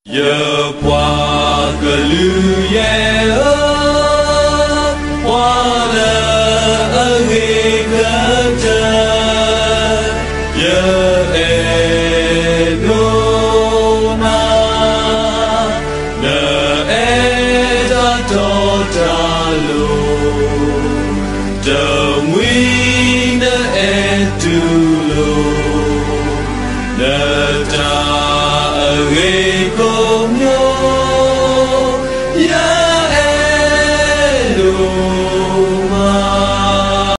ယပှၤကလုာ်ယဲၢ်ဧၢ, ပှၤလၢအဂ့ၤကတၢၢ်, ယအဲၣ်ဒိးနၤ, နအဲၣ်တၢ်တီတၢ်လိၤ, တမှံၤနအဲၣ်တူၢ်လိာ် နတၢ်အဂ့ၤကိးမံၤ, ယအဲၣ်ဒိးမး.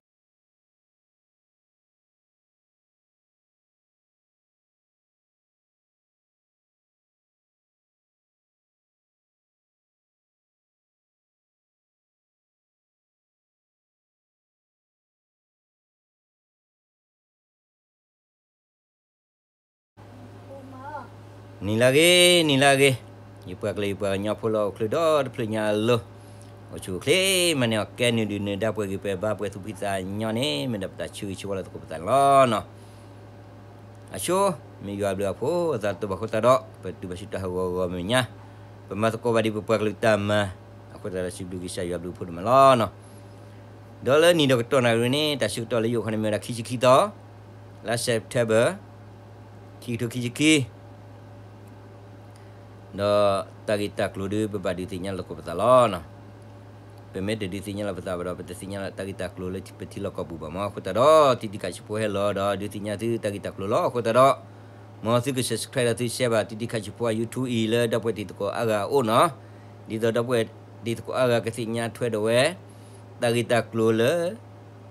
နံၤလၢအဂ့ၤ, နံၤလၢအဂ့ၤ, ယပှၤကလုာ်ယပှၤကညီဖိလၢအိၣ်ချုးဒီတဖျၢၣ်ညါအလိၤ, အိၣ်ဆူၣ်အိၣ်ချ့မးန့ၣ် အီၤကဲနုာ်ဒုးနုာ်ဒါပှဲၤဂ့ၤပှဲၤဘါပှဲၤသူၣ်ဖှံသးညီန့ၣ် မ့ၢ်ဒၣ်ပတၢ်ဆၢဂ့ၤဆၢဝါလၢသကိးပသးန့ၣ်လီၤနီၤ. အဆိ မ့ၢ်ယွၤဘျုးအဖှိၣ်အသးတဘၣ်အဃိသတးဒီး ပတုၤဘၣ်ဆူတၢ်ဟးဂီၤဂီၤမဲာ်ညါ, ပမၤသကိးဘၣ်ဒ်ပပှၤကလုာ်တၢ်မၤအဃိသတးဒီး စံးဘျုးကစၢ်ယွၤဘျုးဖှိၣ်ဒိၣ်မးလီၤနီၤ. ဒီးလၢနံၤဒီးကတီၢ်နၣ်ရံၣ်န့ၣ် တၢ်ဆၢကတီၢ်လၢယအိၣ်ခီန့ၣ် မ့ၢ်ဝဲဒၣ်ခံဆံခံသီ, လါ September ခံကထိခံဆံခံ ဒီးတၢ်ဂ့ၢ်တၢ်ကျိၤဒုး ပဘၣ်ဒုးသ့ၣ်ညါလီၤသကိးပသးလီၤနီၤ. ပမ့ၢ်တဒုးသ့ၣ်ညါလီၤပသးဘၣ်ဒီး ပတသ့ၣ်ညါလီၤတၢ်ဂ့ၢ်တၢ်ကျိၤလၢပထံလီၢ်ကီၢ်ပူၤဘၣ်မး. အဃိသတးဒီး တံၤတံၤခးဆံးဖိဟဲလီၤဒီး ဒုးသ့ၣ်ညါသုတၢ်ဂ့ၢ်တၢ်ကျိၤလီၤ. အဃိသတးဒီး မ်သုက subscribe ဒီးသု share ဘၣ် တံၤတံၤခးဆံးဖိအ YouTube အံၤလၢဒီပုၢ်ဝဲၢ်တံၤသကိးအါဂၤအအိၣ်နီၤ. ဒ်သိးဒီပုၢ်ဝဲၢ်တံၤသကိးအါဂၤကသ့ၣ်ညါထွဲဒီးဝဲ တၢ်ဂ့ၢ်တၢ်ကျိၤလၢ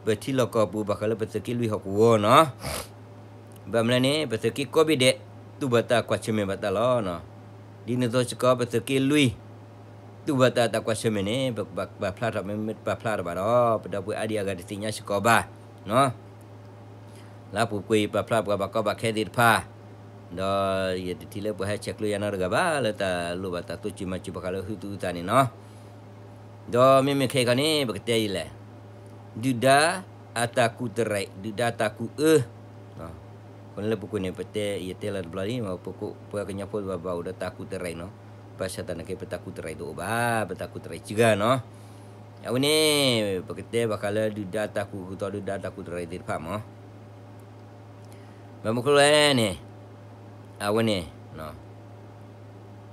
ပထံလီၢ်ကီၢ်ပူၤ ဘၣ်ဃးလၢပသုးက့လွံၢ်ဟီၣ်ကဝီၤနီၤ. ဘၣ်မနုၤလဲၣ်န့ၣ် ပသုးက့ကိးဘ့ၣ်ဒဲး တူၢ်ဘၣ်တၢ်ကွၢ်ဆၢၣ်မဲာ်ဘၣ်တၢ်လီၤ. ဒ်န့ၣ်အသိးစ့ၢ်ကီး ပသုးက့လွံၢ် တူၢ်ဘၣ်တၢ်တၢ်ကွၢ်ဆၢၣ်မဲာ်န့ၣ် ပကပာ်ဖျါထီၣ် မ့ၢ်ပာ်ဖျါထီၣ်ဘၣ်ဒီး ပဒီပုၢ်ဝဲၢ်အါဒံအါဂၤတသ့ၣ်ညါစ့ၢ်ကီးဘၣ်နီၤ. လၢအပူၤကွံာ်ယပာ်ဖျါပှၤဘၣ်ကီဘၣ်ခဲသ့ၣ်တဖၣ်, ဒီးယတထံၣ်လၢပှၤဟဲဆဲးကျိးယၤနီတဂၤဘၣ် လၢတၢ်လိၣ်ဘၣ်တၢ်တိစၢၤမၤစၢၤဘၣ်ဃးလၢဟုသူအုးသးန့ၣ်နီၤ. ဒီးမ့မ့ၢ်ခဲအံၤခီန့ၣ် ပကတဲဒ်လဲၣ်, ဒုၣ်ဒါအတၢ်ကူၣ်တရံး ဒုၣ်ဒါတၢ်ကူၣ်အၢ, အဃိန့ၣ်လၢပူၤကွံာ်န့ၣ် ပတဲ ယတဲလီၤတဘျီလံ ပကိးပှၤကညီဖိဘၣ်အိၣ်ဒီးတၢ်ကူၣ်တရံးနီၤ. ဘၣ်ဆၣ်သနာ်က့ ပတၢ်ကူၣ်တရံးတအိၣ်ဘၣ်, ပတၢ်ကူၣ်တရံးစှၤနီၤ. အဝဲန့ၣ် ပကတဲဘၣ်ဃးလၢဒုၣ်ဒါတၢ်ကူၣ်အၢ ဒုၣ်ဒါတၢ်ကူၣ်တရံးသ့ၣ်တဖၣ်မး. ဘၣ်မနုၤအဃိလဲၣ်န့ၣ်, အဝဲန့ၣ်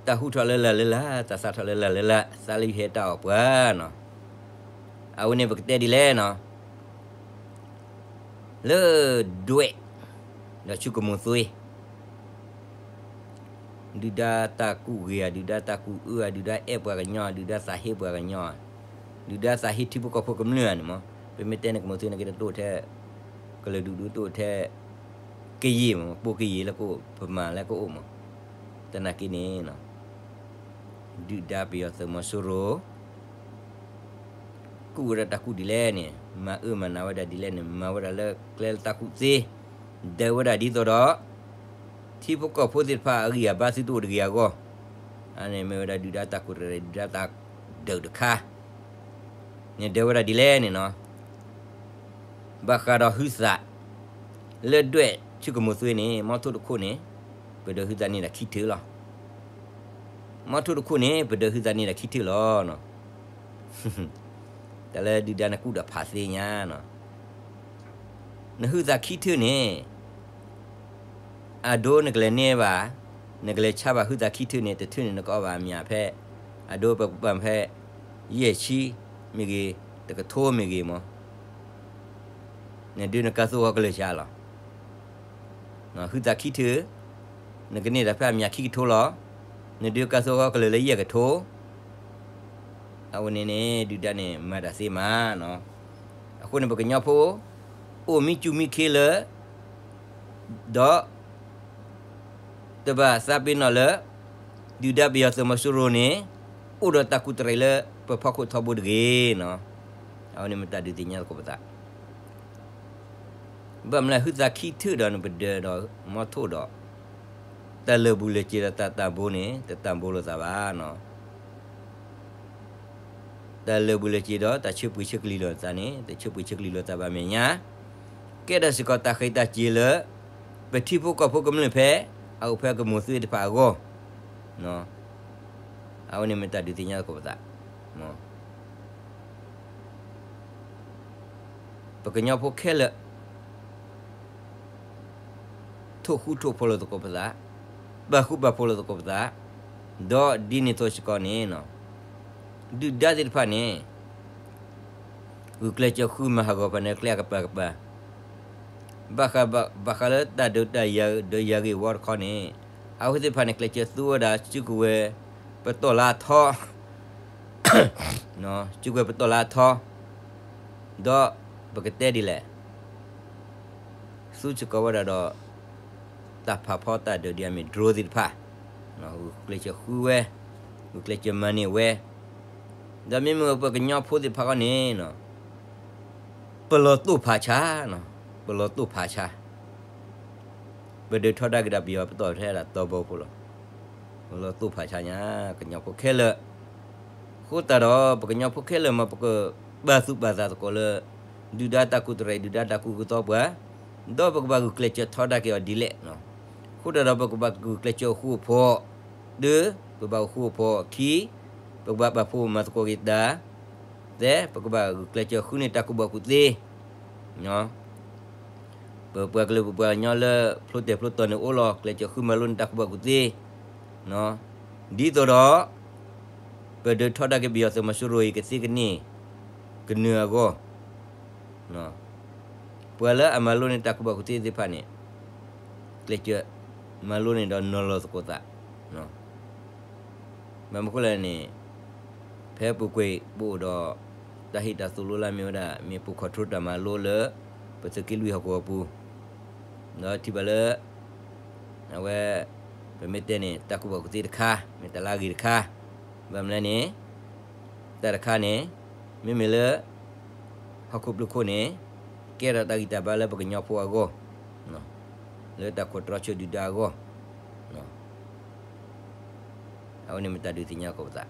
တၢ်ဟူထီၣ်လၢလာ်လၢလာ်, တၢ်သးထီၣ်လၢလာ်လၢလာ်, သးလၢယဟဲတၢ်အီၣ်ပှၤနီၤ. အဝဲန့ၣ်ပကတဲဒ်လဲၣ်နီၤ, လၢဒွဲၣ် ဒီးဆူကမိၣ်သွ့ ဒုၣ်ဒါတၢ်ကူၣ်ဂ့ၤဧါ, ဒုၣ်ဒါတၢ်ကူၣ်အၢဧါ, ဒုၣ်ဒါအဲၣ်ပှၤကညီ, ဒုၣ်ဒါသးဟ့ပှၤကညီ, ဒုၣ်ဒါသးဟ့ထံဖိကီၢ်ဖိကမျၢၢ်ဧါန့ၣ်မး. ပမ့ၢ်တဲန့ၣ် ကမိၣ်သွ့န့ၣ်က့ တအိၣ်ထဲ ကလုာ်ဒူၣ်ဒူၣ် တအိၣ်ထဲ ကယံာ်မး, ပိာ်ကယံာ်လၢကအိၣ် ပမၤလၢကအိၣ်မး. သနာ်က့န့ၣ် ဒုၣ်ဒါပယီၤသုးမီၤစိရိၤ ကူၣ်ဝဲဒၣ်တၢ်ကူၣ်ဒ်လဲၣ်န့ၣ်, မၤအၢမၤနးဝဲဒၣ်ဒ်လဲၣ်န့ၣ်, မၤဝဲဒၣ်လၢကျဲလၢတၢ်ကူၣ်သ့, ဒုးဝဲဒၣ်ဒ်သိးဒီး ထံဖိကီၢ်ဖိသ့ၣ်တဖၣ်အဂံၢ်အဘါသုတအိၣ်တဂ့ၤအဂီၢ်, အန့ၣ်မ့ၢ်ဝဲဒၣ်ဒုၣ်ဒါတၢ်ကူၣ်တရံး ဒုၣ်ဒါတၢ်ဒုးတခါ န့ၣ်ဒုးဝဲဒၣ်ဒ်လဲၣ်န့ၣ်နီၤ. ဘၣ်ဃးဒီးဟုသး လၢဒွဲၣ်ဆူကမိၣ်သွ့န့ၣ် မီထိၣ်တခိၣ်န့ၣ် ပဒုးဟုသးန့ၢ်ဒၣ်ခံထၢၣ်လီၤ. မီထိၣ်တခိၣ်န့ၣ် ပဒုးဟုသးန့ၢ်ဒၣ်ခံထၢၣ်လီၤ. တၢ်လၢဒုၣ်ဒါန့ၣ်ကူၣ်ဒီးဖးသ့ညါနီၤ. နဟုသးခံထၢၣ်န့ၣ် အဒိနကလဲၤန့ၢ်ဘၣ်, နကလဲၤဆါဘၣ်ဟုသးခံထၢၣ်န့ၣ် တထၢၣ်န့ၣ် နကအီၣ်ဘၣ်အမျးဖဲ အဒိပကပာ်ဖဲ ယဲၢ်ဆံမ့ၢ်ဂ့ၤ, တကထိမ့ၢ်ဂ့ၤမး, နဒုးနကါသိၣ်ဃီကလၢာ်ဆါလီၤ. ဟုသးခံထၢၣ် နကန့ၢ်တၢ်ဖဲအမျးခံကထိလီၤ. နဒုးကါသိၣ်ဃီကလၢာ်လၢယဲၢ်ကထိ အဝဲန့ၣ်န့ၣ် ဒုၣ်ဒါန့ၣ် မၤတၢ်သ့မးနီၤ. အဃိန့ၣ် ပကညီဖိ အိၣ်မံစူၤမံခ့လၢ ဒီး တဘၣ်သးပ့ၤနီၣ်လၢ ဒုၣ်ဒါပယီၤသုးမီၤစိရိၤန့ၣ် အိၣ်ဒီးတၢ်ကူၣ်တရံးလၢပဖီခိၣ်ထီဘိတဂ့ၤနီၤ. အဝဲန့ၣ်မ့ၢ်တၢ်ဒုးသ့ၣ်ညါသကိးပသး ဘၣ်မနုၤဟုသးခံထၢၣ်ဒီးနပဒုးဒီးမီထိၣ်ဒီး တၢ်လၢာ်ဘူၣ်လၢာ်စ့ၤဒီးတၢ်တၢ်ဘိန့ၣ် တတၢ်ဘိလိာ်သးဘၣ်နီၤ. တၢ်လၢာ်ဘူၣ်လၢာ်စ့ၤဒီးတၢ်ဆၢပှ့ၤဆၢကလံၤလိာ်သးန့ၣ် တဆၢပှ့ၤဆၢကလံၤလိာ်သးဘၣ်မဲာ်ညါ ကဲထီၣ်စ့ၢ်ကီးတၢ်ဃ့ၢ်တၢ်စ့ၤလၢ ပထံဖိကီၢ်ဖိကမျၢၢ်ဖဲ အအိၣ်ဖဲကမိၣ်သွ့တဖၣ်အဂီၢ် အဝဲန့ၣ်မ့ၢ်တၢ်ဒုးသ့ၣ်ညါသကိးပသး, ပကညီဖိခဲလၢာ် ထိၣ်ဃူထိၣ်ဖိးလိာ်သကိးပသး, ပာ်ဃူပာ်ဖိးလိာ်သကိးပသး, ဒီးဒ်န့ၣ်အသိးစ့ၢ်ကီးန့ၣ် ဒုၣ်ဒါသ့ၣ်တဖၣ်န့ၣ် ဂုာ်ကျဲးစၢးဃုမၤဟးဂီၤပှၤန့ၣ် ကျဲအကပၤကပၤ, ဘၣ်ဃးလၢတၢ်ဒုးတၢ်ယၤဒီးယၤဂ့ၢ်ဝီတခီန့ၣ်, အဝဲသ့ၣ်တဖၣ်န့ၣ် ကျဲးစၢးသူဝဲဒၣ်စုကဝဲၤ ပတီၢ်လါအထီ, စုကဝဲၤပတီၢ်လါအထီ, ဒီးပကတဲဒ်လဲၣ် သူစ့ၢ်ကီးဝဲဒၣ်ဒီး တၢ်ဖးဖီတၢ်ဒုးဒ်အမ့ၢ် drone သ့ၣ်တဖၣ်, ဂုာ်ကျဲးစၢးဃုဝဲ, ဂုာ်ကျဲးစၢးမၤန့ၢ်ဝဲ, ဒီးမ့မ့ၢ်ပှၤကညီဖိသ့ၣ်တဖၣ်ဃီန့ၣ်, ပလီၤတိၢ်ဖးဆါ, ပလီၤတိၢ်ဖးဆါ, ပဒုးထီဒါက့ၤဒီးပယီၤပတီၢ်ထဲဒၣ်တီဘီဖိလီၤ, ပလီၤတိၢ်ဖးဆါညါ ကညီဖိခဲလၢာ် အဃိသတးဒီး ပကညီဖိခဲလၢာ်မ့ၢ်ပကပာ်သူၣ်ပာ်သးသကိးလၢ ဒုၣ်ဒါတၢ်ကူၣ်တရံး ဒုၣ်ဒါတၢ်ကူၣ်ကသီပှၤ, ဒီးပကဘၣ်ဂုာ်ကျဲးစၢးထီဒါက့ၤအီၤဒ်လဲၣ်. အဃိသတးဒီး ပကဘၣ်ဂုာ်ကျဲးစၢးအိၣ်ဃူအိၣ်ဖိး, တုၤပဘၣ်အိၣ်ဃူအိၣ်ဖိးအခံ, ပကဘၣ်ပာ်ဖှိၣ်မၤသကိးက့ၤတၢ်, သဲပကဘၣ်ဂုာ်ကျဲးစၢးဃုန့ၢ်တၢ်ကူၣ်ဘၣ်ကူၣ်သ့ ပပှၤကလုာ်ပပှၤကညီလၢ ဖျိတဲာ်ဖျိတီၤန့ၣ်အိၣ်လီၤ ကျဲးစၢးဃုမၤလိန့ၢ်တၢ်ကူၣ်ဘၣ်ကူၣ်သ့, ဒ်သိးဒီး ပဒုးထီဒါက့ၤပယီၤသုးမီၤစိရိၤအံၤကသ့ကန့ၢ် ကနၢၤအဂီၢ်, ပှၤလၢအမၤလိန့ၢ်တၢ်ကူၣ်ဘၣ်ကူၣ်သ့သ့ၣ်တဖၣ်န့ၣ် ကျဲးစၢးမၤလိန့ၢ်ဒီးနီၤလီၤသကိးသး ဘၣ်မနုၤဃိလဲၣ်န့ၣ်, ဖဲပူၤကွံာ်ပအိၣ်ဒီး တၢ်ဟ့ၣ်တၢ်သိၣ်လိလၢမ့ၢ်ဝဲဒၣ် မ့ၢ်ပူၤ control တၢ်မၤလိလၢ ပသုးက့လွံၢ်ဟီၣ်ကဝီၤပူၤ, ဒီးထံၣ်ဘၣ်လၢ အဝဲ ပမ့ၢ်တဲန့ၣ် တၢ်ကူၣ်ဘၣ်ကူၣ်သ့တခါ မ့ၢ်တၢ်လၢအဂ့ၤတခါ, ဘၣ်မနုၤလဲၣ်န့ၣ် တၢ်တခါန့ၣ် မ့မ့ၢ်လၢ ဟီၣ်ခိၣ်ပျုၢ်ခိၣ်န့ၣ် ကဲထီၣ်တၢ်ဂံၢ်တၢ်ဘါလၢပကညီဖိအဂီၢ်, လၢတၢ်ခိးတြီဆၢဒုၣ်ဒါအဂီၢ်, အဝဲန့ၣ်မ့ၢ်တၢ်ဒုးသ့ၣ်ညါသကိးပသး,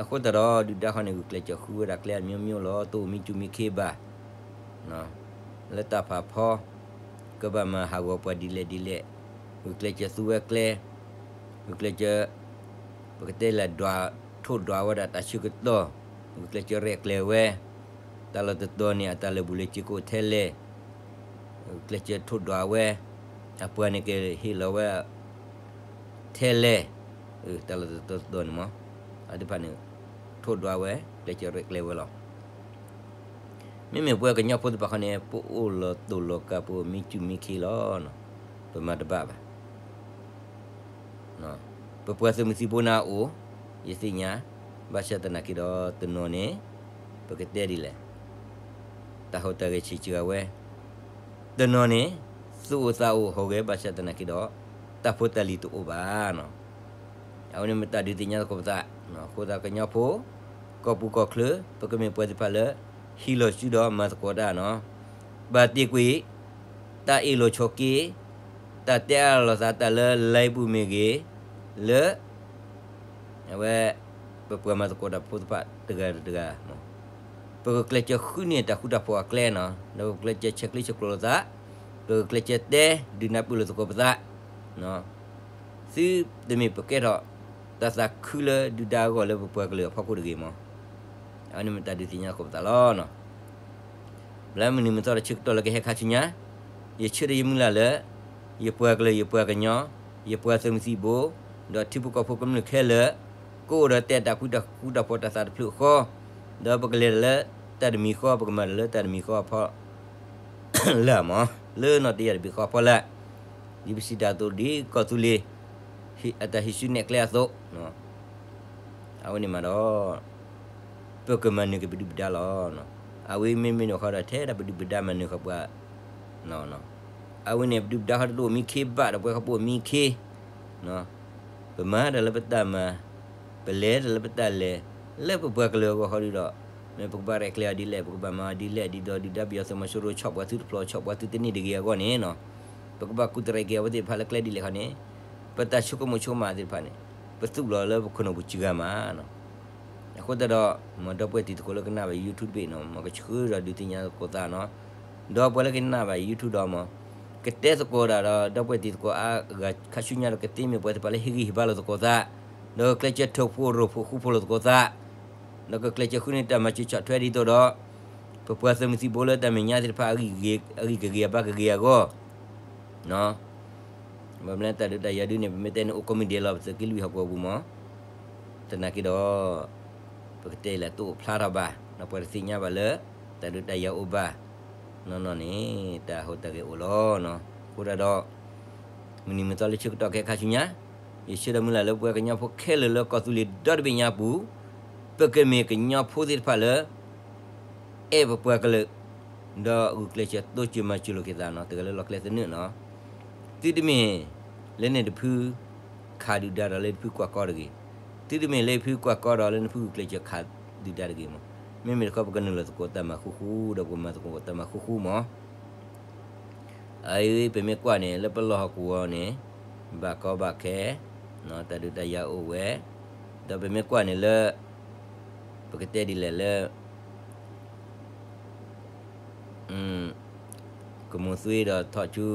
အဃိသတးဒီး ဒုၣ်ဒါခီန့ၣ် ဂုာ်ကျဲးစၢးဃုဝဲဒၣ်ကျဲအမျိုးမျိုးလီၤ တအိၣ်မံစူၣ်မံခ့ဘၣ် လၢတၢ်ဖးဖီ ကဘၣ်မၤဟးဂီၤပှၤဒ်လဲၣ်ဒ်လဲၣ်, ဂုာ်ကျဲးစၢးသူဝဲကျဲ, ဂုာ်ကျဲးစၢး ပကတဲလဲၣ် ဒွး ထိၣ်ဒွးဝဲဒၣ်တၢ်ဆၢကတီၢ်, ဂုာ်ကျဲးစၢးရဲၣ်ကျဲၤဝဲ, တၢ်လီၢ်တတီၤန့ၣ် အတၢ်လၢာ်ဘူၣ်လၢာ်စ့ၤကအိၣ်ထဲလဲၣ်, ဂုာ်ကျဲးစၢးထိၣ်ဒွးဝဲ, အပှၤန့ၣ်ကဟ့ၣ်လီၤဝဲ ထဲလဲၣ်, တၢ်လီၢ်တတီၤတတီၤန့ၣ်မ့ၢ် အသ့ၣ်တဖၣ်န့ၣ် ထိၣ်ဒွးဝဲ ကျဲးစၢးရဲၣ်ကျဲၤဝဲလီၤ. မ့မ့ၢ်ပဝဲကညီဖိသ့ၣ်တဖၣ်ခီန့ၣ် ပအိၣ်လီၤတိၢ်လီၤကၤ ပအိၣ်မံစူၣ်မံခ့လီၤ. ပမၤတဘၣ်ဘၣ်. ပပှၤသုးမုၢ်သံၣ်ဘိန့ၣ်အိၣ်, ယသ့ၣ်ညါ, ဘၣ်ဆၣ်သနာ်က့ဒီး တနီၤန့ၣ် ပကတဲဒ်လဲၣ်, တၢ်ဟူးတၢ်ဂဲၤဆံးစှၤဝဲ, တနီၤန့ၣ် သူၣ်အိၣ်သးအိၣ်ဟူးဂဲၤ ဘၣ်ဆၣ်သနာ်က့ဒီး တၢ်ဖိတၢ်လံၤတအိၣ်ဘၣ်. အဝဲန့ၣ်မ့ၢ်တၢ်ဒုးသ့ၣ်ညါသကိးပသး, အဃိသတးကညီဖိ ကီၢ်ပူၤကီၢ်ချၢ ပကမ့ၢ်ပှၤသ့ၣ်တဖၣ်လၢ ဟံးလီၤစုဒီးမၤသကိးတၢ်န့ၣ်, ဘၣ်တ့ၢ်ကွံာ် တၢ်အ့ၣ်လိာ်ဆိးက့, တၢ်တဲအါလိာ်သးတၢ်လၢ live ပူၤမ့ၢ်ဂ့ၤ, လၢ အဝဲ ပပှၤမၤသကိးတၢ်ဖိသ့ၣ်တဖၣ်တဂၤတဂၤ, ပကကျဲးစၢးဃုန့ၢ်တၢ်ဃူတၢ်ဖိးအကျဲန့ၣ်, ဒီးပကကျဲးစၢးဆဲးကျၢဆဲးကျိးလိာ်သး, ပကကျဲးစၢးတဲဒုးနၢ်ပၢၢ်လိာ်သကိးပသး သုတမ့ၢ်ပကဲထီၣ် တၢ်သးခုလၢဒုၣ်ဒါအဂီၢ်လၢပပှၤကလုာ်အဖီခိၣ်တဂ့ၤမး. အဝဲန့ၣ်မ့ၢ်တၢ်ဒုးသ့ၣ်ညါသကိးပသးလီၤ. ဘၣ်မနုၤမ့ၢ်သီတဆၢကတီၢ်လၢကဟဲခါဆူညါ, ယဆၢဒီးယမုၢ်လၢ်လၢ ယပှၤကလုာ် ယပှၤကညီ ယပှၤသုးမုၢ်သံၣ်ဘိ ဒီးထံဖိကီၢ်ဖိကမျၢၢ်ခဲလၢာ် ကအိၣ်ဒီးတဲတၢ်ဃူတၢ်ဖိးတၢ်သးတဖျၢၣ်ဃီ, ဒီးပကလဲၤတၢ်လၢတၢ်တမံၤဃီ ပကမၤတၢ်လၢတၢ်တမံၤဃီအဖီ လၢမး လၢနီၢ်တယၢ်တဘ့ၣ်ဃီအဖီလာ်, ဒ်ပစံးတၢ်အသိး ဒ်ကီၢ်သူလ့ၤ အတၢ်ဟံးစုနဲၣ်ကျဲအသိး, အဝဲန့ၣ်မးဒီး ပကမၤနၢၤက့ၤပဒုၣ်ပဒါလီၤ. အဝဲမ့မ့ၢ်န့ၣ်ဃီဒီး ထဲဒၣ်ပဒုၣ်ပဒါမၤနၢၤဃီပှၤ အဝဲန့ၣ် ပဒုၣ်ပဒါဃီတအိၣ်မံခ့ဘၣ်ဒီး ပှၤဃီပအိၣ်မံခ့, ပမၤတၢ်လၢပတၢ်မၤ, ပလဲၤတၢ်လၢပတၢ်လဲၤ, လၢပပှၤကလုာ်အဂီၢ်ဃီဒီး မ့ၢ်ပကဘၣ်ရဲၣ်ကျဲၤအီၤဒ်လဲၣ် ပကဘၣ်မၤအီၤဒ်လဲၣ် ဒ်သိးဒုၣ်ဒါပယီၤသုးမီၤစိရိၤ ဆီၣ်ပှၤသုတဖျိး ဆီၣ်ပှၤသုတန့ၢ်တဂ့ၤအဂီၢ်န့ၣ်, ပကဘၣ်ကူၣ်တရံးက့ၤအဝဲသ့ၣ်တဖၣ်လၢကျဲဒ်လဲၣ်ခီန့ၣ်, ပတၢ်ဆိကမိၣ်ဆိကမးသ့ၣ်တဖၣ်န့ၣ် ပသူၣ်လီၤလၢပခိၣ်နူာ်ပူၤစှၤမး အဃိသတးဒီး မ်ဒီပုၢ်ဝဲၢ်တံၤသကိးလၢကနၣ်ဘၣ် YouTube တဘ့ၣ်န့ၣ် မ်ကဆှၢဒီးဒုးသ့ၣ်ညါသကိးသးန့ၣ်, ဒီးပှၤလၢကနၣ်ဘၣ် YouTube ဒီးမ် ကတဲသကိးဒၣ်ဒီး ဒီပုၢ်ဝဲၢ်တံၤသကိးအါဂၤခါဆူညါဒီး ကသ့မ့ၢ်ပှၤသ့ၣ်တဖၣ်လၢဟ့ၣ်ဂံၢ်ဟ့ၣ်ဘါလိာ်သကိးသး, ဒီးကကျဲးစၢးထိၣ်ဖိရိၣ်ဖိဃူဖိးလိာ်သကိးသး, ဒီးကကျဲးစၢးဃုန့ၢ်တၢ်မၤစၢၤဆီၣ်ထွဲဒ်သိးဒီး ပပှၤသုးမုၢ်သံၣ်ဘိလၢတၢ်မဲာ်ညါသ့ၣ်တဖၣ် အဂံၢ်ကဂ့ၤအဘါကဂ့ၤအဂီၢ် ဘၣ်မနုၤလဲၣ် တၢ်ဒုးတၢ်ယၤဒုန့ၣ် ပမ့ၢ်တဲန့ၣ် အိၣ်ကိးမံၤဒဲးလီၤ ပသုးက့လွံၢ်ဟီၣ်ကဝီၤပူၤမး, သနာ်က့ဒီး ပကတဲလဲၣ်တအိၣ်ဖျါထီၣ်ဘၣ်, ဒီးပှၤတသ့ၣ်ညါဘၣ်လၢ တၢ်ဒုးတၢ်ယၤအိၣ်ဘၣ်, နီၢ်နီၢ်န့ၣ် တၢ်ဟူးတၢ်ဂဲၤအိၣ်လီၤ. အဃိဒၣ်ဒီး မုၢ်နံၤမုၢ်သီလၢဆၢကတီၢ်ခဲခါဆူညါ, ယဆၢဒီးမုၢ်လၢ်လၢပှၤကညီဖိခဲလၢာ်လၢကီၢ်သူလ့ၤဒီတဘ့ၣ်ညါအပူၤ, ပကမ့ၢ်ကညီဖိသ့ၣ်တဖၣ်လၢ အဲၣ်ပပှၤကလုာ်, ဒီးဂုာ်ကျဲးစၢးတိစၢၤမၤစၢၤလိာ်က့ၤသးနီၤ, တဂၤလၢလီၢ်ကျဲသနၢၣ်နီၤ, သုတမ့ၢ်လၢန့ၣ်တဖု ခးဒုၣ်ဒါဒီးလၢတဖုကွၢ်ကီတဂ့ၤ, သုတမ့ၢ်လၢဖုကွၢ်ကီဒီးလၢနဖုဂုာ်ကျဲးစၢးခးဒုၣ်ဒါတဂ့ၤမး, မ့မ့ၢ်တခီပကနုာ်လီၤသကိးတၢ်မၤဃူဃူ ဒီးပကမၤသကိးတၢ်မၤဃူဃူမး အအံၤပမ့ၢ်ကွၢ်န့ၣ် လၢပလီၢ်ဟီၣ်ကဝီၤန့ၣ် ဘၣ်ကီဘၣ်ခဲ, တၢ်ဒုးတၢ်ယၤအိၣ်ဝဲ, ဒီးပမ့ၢ်ကွၢ်န့ၣ်လၢ ပကတဲဒ်လဲၣ်လၢ ကမိၢ်သွံဒီးထီၣ်ဆူ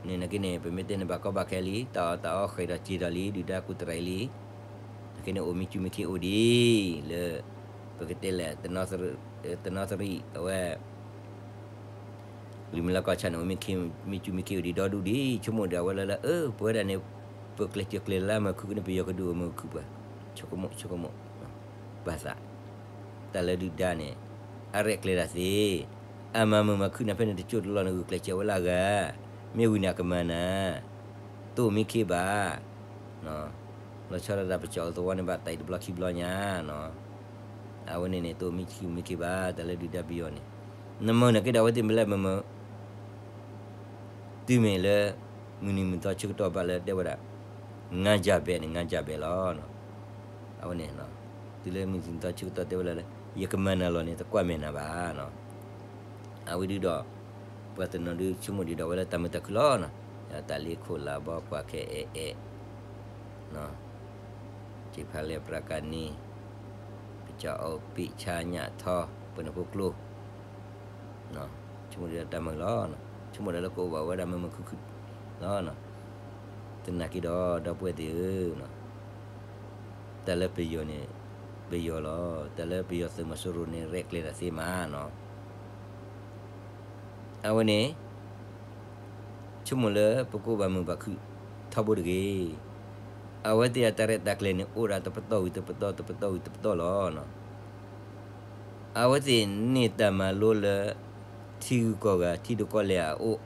န့ၣ် နာ်က့န့ၣ် ပမ့ၢ်တဲန့ၣ် ဘၣ်ကီဘၣ်ခဲလံ, တၢ်အီၣ်တၢ်အီဃဲၤဒီးစ့ၤဒီးလံ, ဒုၣ်ဒါကူတရံးလံ, နာ်က့န့ၣ် အိၣ်မံဆူၣ်မံခ့အိၣ်ဒံး, လၢ ပကတဲလဲၣ် တနီသရံၣ် အဝဲ လံာ်မ့ၢ်လီၤကီၢ်ဆၣ်န့ၣ် မံဆူၣ်မံခ့အိၣ်ဒံးဒီဒူၣ်ဒံး, ဆိကမိၣ်ဒီးအဝဲလၢလၢ အၢ ပဝဲဒၣ်န့ၣ် ပကျဲးစၢးကျဲၤလၢမၤခုၣ်ကန့ၣ် ပယီၤကဒုးအိၣ်မၤခုၣ်ပှၤ, ဆိကမိၣ်ဆိကမိၣ်, ဘၣ်သး တၢ်လၢဒုၣ်ဒါန့ၣ် အရဲၣ်ကျဲၤတၢ်သ့, အမၤမုာ်မၤခုၣ်နၤဖဲန့ၣ်တကၠိၢ်တလီၢ်န့ၣ် ဂုာ်ကျဲးစၢးဝဲလၢအဂၤ, မ့ၢ်ဝံၤန့ၣ်အကမၤနၤ, တအိၣ်မံခ့ဘၣ် လီၤဆီဒၣ်တၢ်ပကီၢ်အသဝီန့ၣ် ဘၣ်တၢ်အံၤတဘျီခံဘျီညါနီၤ, အဝဲန့ၣ်န့ၣ် တအိၣ်မံဆူၣ်မံခ့ဘၣ် တၢ်လၢဒုၣ်ဒါပယီၤန့ၣ်, နမၤနာ်က့ဒီးအဝဲသ့ၣ်မ့ၢ်လၢမၤမၤ, တုၤမ့ၢ်လၢ မုၢ်နံၤမုၢ်သီဆၢကတီၢ်ဘၣ်လၢတဲဝဲဒၣ်, ငါးကျားဘက်န့ၣ် ငါးကျားဘက်လီၤ, အဝဲန့ၣ်, တုၤလၢမုၢ်နံၤမုၢ်သီဆၢကတီၢ်တဲဝဲလၢလၢ ယကမၤနၤလီၤန့ၣ် တကွၢ်မဲာ်နၤဘၣ် အဝဲဒုဒီး ပှၤတနီၤဒုးဆိကမိၣ်ဒံးဒီးဝဲလၢတၢ်မုာ်တၢ်ခုၣ်လီၤ, တၢ်လ့ခိၣ်လၤဘီပှၤခဲအဲၣ်အဲၣ်, စံးဖးလဲၣ်ပြးကၤနံ, ပကအိၣ်ပ့ၢ်ဆါညၣ်ထီ ပှၤန့ၣ်ဖိကျိ, ဆိကမိၣ်ဒံးဒီးတၢ်မုာ်လီၤ, ဆိကမိၣ်ဒံးလၢကအိၣ်ဘၣ်ဝဲဒၣ်မုာ်မုာ်ခုၣ်ခုၣ်လီၤ, သနာ်က့ဒီး ဒီပုၢ်ဝဲၢ်သ့ၣ်ဧၢ တၢ်လၢပယီၤန့ၣ် ပယီၤလီၤ, တၢ်လၢပယီၤသုးမီၤစိရိၤန့ၣ် ရဲၣ်ကျဲၤတၢ်သ့မးနီၤ, အဝဲန့ၣ် ဆိကမိၣ်လၢပကအိၣ်ဘၣ်မုာ်ဘၣ်ခုၣ်ထီဘိတဂ့ၤ, အဝဲသ့ၣ်အတၢ်ရဲၣ်တၢ်ကျဲၤန့ၣ် အိၣ်ဒၣ်တပတီၢ်ဝံၤတပတီၢ် တပတီၢ်ဝံၤတပတီၢ်လီၤ, အဝဲသ့ၣ်န့ၢ်တၢ်မၤလိလၢ ထံဂုၤကီၢ်ဂၤ ထံဒိၣ်ကီၢ်လဲၢ်အအိၣ်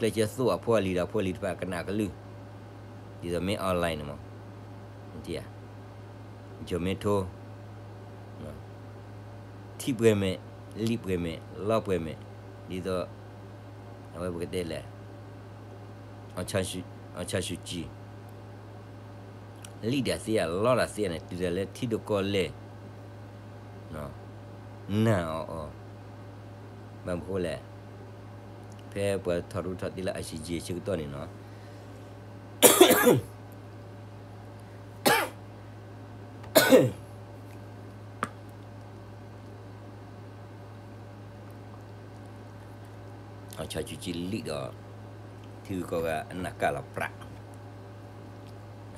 ဒီးကျဲးစၢးသိၣ်အဖိအလံၤဒီးအဖိအလံၤတဖၣ်ကနၣ်ကလုၢ်, ဒ်သိးမ့ၢ် online န့ၣ်မး, ယိၤမ့ၢ်ထိ, ထံၣ်ပှဲၤမဲာ်, လံၣ်ပှဲၤမဲာ်, လီပှဲၤမဲာ်, ဒ်သိး အဝဲပကတဲလဲၣ် အောင်ဆန်းစုကြည် လံၣ်တၢ်သ့ဧါ လီတၢ်သ့ဧါန့ၣ် တုၤဒၣ်လၢထံဒိၣ်ကီၢ်လဲၢ် နာ်အီၤအီၤ, ဘၣ်မနုၤဃိလဲၣ်, ဖဲပှၤထီၣ်ရူးထီၣ်တ့ၢ်လၢ ICJ ဆၢကတီၢ်န့ၣ်နီၤ အောင်ဆန်းစုကြည်လံၣ်ဒီး ထံဂုၤကီၢ်ဂၤအနၢ်ကၢ်လီၤပြး,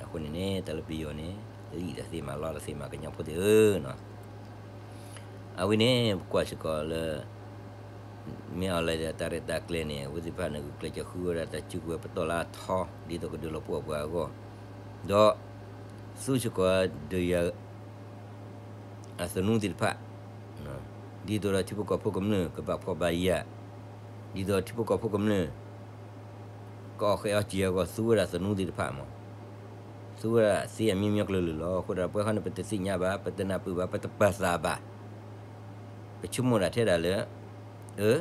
အဃိန့ၣ်န့ၣ် တၢ်လၢပယီၤန့ၣ် လံၣ်တၢ်သ့မး လီတၢ်သ့မး ကညီဖိသ့ၣ်ဧၢ, အဝဲန့ၣ် ပကွၢ်စ့ၢ်ကီးလၢ မ့ၢ်အီၤလဲၣ်ဒီးတၢ်ရဲၣ်တၢ်ကျဲၤန့ၣ် အဝဲသ့ၣ်တဖၣ်န့ၣ် ဂုာ်ကျဲးစၢးဃုဝဲဒၣ်တၢ်စုကဝဲၤပတီၢ်လၢအထီ ဒ်သိးကဒုးလီၤပှီၢ်ပှၤအဂီၢ်, ဒီး သူစ့ၢ်ကီးဒီးယၤ အသနူသ့ၣ်တဖၣ်, ဒ်သိးဒီးထံဖိကီၢ်ဖိကမျၢၢ်ကဘၣ်ဖှီၣ်ဘၣ်ယာ်, ဒ်သိးထံဖိကီၢ်ဖိကမျၢၢ် ကအီၣ်ဃဲးအီၣ်စံာ်အဂီၢ် သူဝဲဒၣ်သနူသ့ၣ်တဖၣ်မး, သူဝဲဒၣ်သ့အမျိုးမျိုးကျၢၤလၢာ်လီၤ. အဃိဒီးပဝဲခီန့ၣ် ပတသ့ၣ်ညါဘၣ်, ပတနၢ်ပၢၢ်ဘၣ်, ပတပာ်သးဘၣ်, ပဆိကမိၣ်ဒၣ်ထဲဒၣ်လၢ အၢ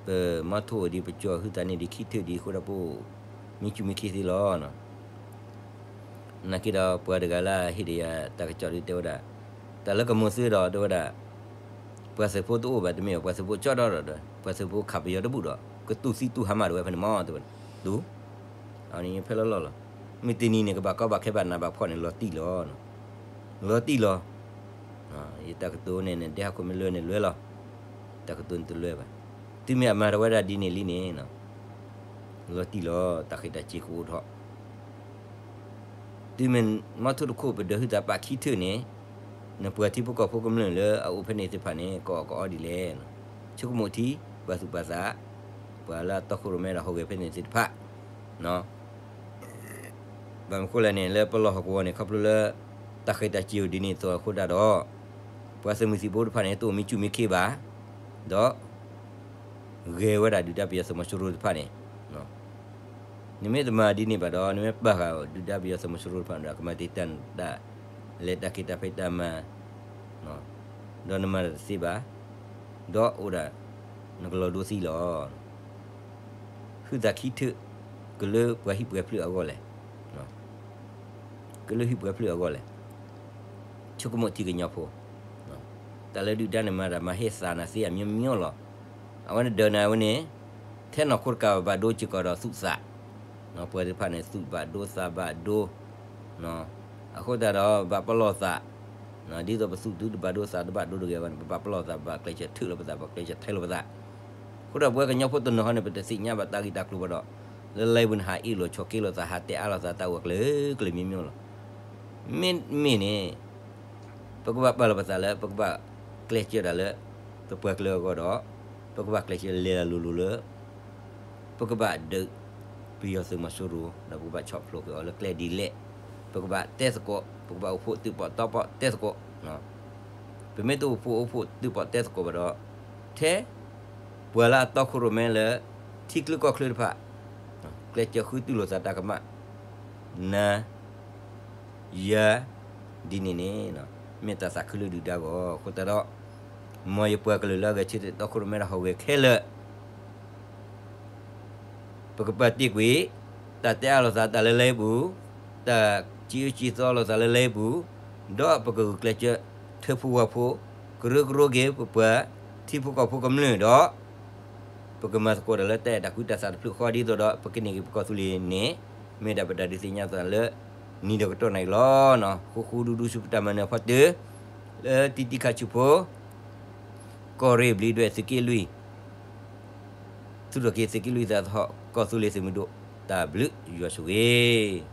ပမီထိၣ်ဒံး ပကၠီၣ်ဟုသးန့ၣ်ဒံး ခံထၢၣ်ဒံးအဃိဒီး ပအိၣ်မံဆူၣ်မံခ့သ့လီၤ. နာ်က့ဒီးပှၤတဂၤလၢဟ့ၣ်ဒံးယၤတၢ်ကစီၣ်ဒုးတဲဝဲဒၣ်, တၢ်လၢကမိၢ်သုဒီးတဲဝဲဒၣ်, ပှၤသုးဖိတအိၣ်ဘၣ်တမ့ၢ်ဘၣ်, ပှၤသုးဖိကၠီဒီးဒီး ပှၤသုးဖိခးပယီၤတဘူၣ်ဒီး ကတူၢ်သံတူၢ်ဟါမၢ်ဒၣ်ဝဲဖဲန့ၣ်မး တဲဝဲဒၣ်, တူၢ်, အန့ၣ်ဖဲလၢလီၢ်လီၤ, မုၢ်တနံၤန့ၣ် ကဘၣ်ကီဘၣ်ခဲဘၣ်နးဘၣ်ဖှီၣ်န့ၣ် လီၤတံၢ်လီၤ, လီၤတံၢ်လီၤ. ယတၢ်ကတိၤန့ၣ် နဒဲဟီၣ်ခိၣ်မ့ၢ်လွဲန့ၣ်လွဲလီၤ, တၢ်ကတိၤန့ၣ်တလွဲဘၣ်. သုမ့ၢ်အမၤတၢ်ဝဲဒၣ်ဒ်န့ၣ်လံန့ၣ်, လီၤတံၢ်လီၤ တၢ်ဃ့တၢ်စ့ၤကအိၣ်ထီၣ်, သုမ့ၢ်မီထိၣ်တခိၣ် ပဒၢးဟုသးပာ်ခံထၢၣ်န့ၣ်, နပှၤထံဖိကီၢ်ဖိကမျၢၢ်လၢအအိၣ်ဖဲန့ၣ်သ့ၣ်တဖၣ်န့ၣ် ကအီၣ်ကအီဒ်လဲၣ်, ဆိကမိၣ်ထံ ပာ်သူၣ်ပာ်သး, ပှၤလၢအတီခိၣ်ရိၣ်မဲဒီးဟီၣ်ဂဲၤဖဲန့ၣ်သ့ၣ်တဖၣ် ဘၣ်မနုၤဃိလဲၣ်န့ၣ် လၢပလီၢ်ဟီၣ်ကဝီၤန့ၣ် ခီဖျိလၢ တၢ်ဃ့တၢ်စ့ၤအိၣ်ဒ်န့ၣ်အသိးအဃိတၢ်ဒီး, ပှၤသုးမုၢ်သံၣ်ဘိတဖၣ်န့ၣ် တအိၣ်မံဆူၣ်မံခ့ဘၣ်, ဒီး ဂဲၤဝဲဒၣ်ဒုၣ်ဒါပယီၤသုးမီၤစိရိၤတဖၣ်န့ၣ်, နမ့ၢ်တမၤဒ်န့ၣ်ဘၣ်ဒီး နမ့ၢ်ပာ်ဃာ်ဒုၣ်ဒါပယီၤသုးမီၤစိရိၤတဖၣ်ဒီး ကမၤတ့ၢ်တၢ်န့ၣ်တၢ် လဲၤတၢ်က့ၤတၢ်ဖံးတၢ်မၤ ဒီးနမၤတၢ်တသ့ဘၣ်, ဒီးအိၣ်ဒၣ် နကလီၤဒိသံလီၤ. ဟုသးခံထၢၣ် ကလၢပှၤဟံၣ်ပှဲၤဖျၢၣ်အဂီၢ်လဲၣ်, ကလၢဟံၣ်ပှဲၤဖျၢၣ်အဂီၢ်လဲၣ်, ဆိကမိၣ်ထံကညီဖိ, တၢ်လၢဒုၣ်ဒါန့ၣ်မၤတၢ်မၤဟ့ၣ်သးနၤသ့အမျိုးမျိုးလီၤ. အဝဲန့ၣ်ဒၢးနၤဝဲန့ၣ် ထဲနီၢ်ခိတကးဘၣ်ဒိစ့ၢ်ကီးဒီးသူၣ်သး, ပှၤသ့ၣ်တဖၣ်န့ၣ် သူၣ်ဘၣ်ဒိသးဘၣ်ဒိ, အဃိသတးဒီး ဘၣ်ပလီၢ်သး, ဒ်သိးပသူၣ်သုတဘၣ်ဒိသးတဘၣ်ဒိတဂ့ၤဘၣ်န့ၣ် ပဘၣ်ပလီၢ်သး ပဘၣ်ကျဲးစၢးထုးလိာ်ပသး ပဘၣ်ကျဲးစၢးထဲလိာ်ပသး, အဃိဒီးပဝဲကညီဖိတနီၤဟီန့ၣ် ပတသ့ၣ်ညါဘၣ်တၢ်ဂ့ၢ်တၢ်ကျိၤဘၣ်ဒီး, လၢလၢပူၤန့ၣ် ဟးအ့ၣ်လိာ်ဆိးက့လိာ်သး ဟးတဲအါလိာ်သးတၢ်အိၣ်အကျၢၤကျၢၤမံၤမံၤလီၤ. မ့မ့ၢ်န့ၣ် ပကဘၣ်ပာ်လီၤပသးလၢ ပကဘၣ်ကျဲးစၢးဒၣ်လၢ ပပှၤကလုာ်အဂီၢ်ဒီး ပကဘၣ်ကျဲးစၢးလဲၤတၢ်လိၤလိၤလၢ ပကဘၣ်ဒုး ပယီၤသုးမီၤစိရိၤ ဒီးပကဘၣ်ဆီၣ်ဖျိးက့ၤအီၤလၢကျဲဒ်လဲၣ်, ပကဘၣ်တဲသကိး ပကဘၣ်အိၣ်ဖှိၣ်သုးပီၣ်တီပီၣ်တဲသကိး, ပမ့ၢ်တအိၣ်ဖှိၣ်အိၣ်ဖှိၣ်သုးပီၣ်တဲသကိးဘၣ်ဒီး ထဲ ပှၤလၢအတီခိၣ်ရိၣ်မဲလၢ ထံချၢကီၢ်ချၢတဖၣ် ကျဲးစၢးဃုတူၢ်လိာ်သးတၢ်ကမၣ် နၤ ယၤ ဒ်န့ၣ်န့ၣ် မ့ၢ်တၢ်သးခုလၢဒုၣ်ဒါအဂီၢ်အဃိသတးဒီး မ်ယပှၤကလုာ်လၢအဂဲၤဆၢထၢၣ်တီခိၣ်ရိၣ်မဲဒီးဟီၣ်ဂဲၤခဲလၢာ် ပကပာ်တ့ၢ်ကွံာ် တၢ်တဲအါလိာ်သးတၢ်လၢလၢပူၤ, တၢ်စံးအၢစံးသီလိာ်သးလၢလၢပူၤ, ဒီးပကဂုာ်ကျဲးစၢး ထၢဖှိၣ်ဝၢ်ဖှိၣ် ကရၢကရိက့ၤပပှၤထံဖိကီၢ်ဖိကမျၢၢ်ဒီး ပကမၤသကိးတၢ်လၢတၢ်အဲၣ်တၢ်ကွံတၢ်သးတဖျၢၣ်ဃီဒ်သိးဒီး ပကန့ၢ်က့ၤပကီၢ်သူလ့ၤန့ၣ် မ့ၢ်ဒၣ်ပတၢ်ဒုးသ့ၣ်ညါသးလၢ နံၤဒီးကတီၢ်နၣ်ရံၣ်လီၤ. ဃိဃိဒူဒူဆူပတၢ်မၤနၢၤအဖီတၢၢ် လၢတံၤတံၤခးဆူၣ်ဖိ ကီၢ်ရ့ၣ်ဘျံးဒွဲၣ်သုးက့လွံၢ် သူၣ်ထီၣ်က့ၤသုးက့လွံၢ်သးသဟီၣ် ကီၢ်သူလ့ၤသုးမုၢ်ဒိၣ် တၢ်ဘျုးယွၤဆိၣ်ဂ့ၤ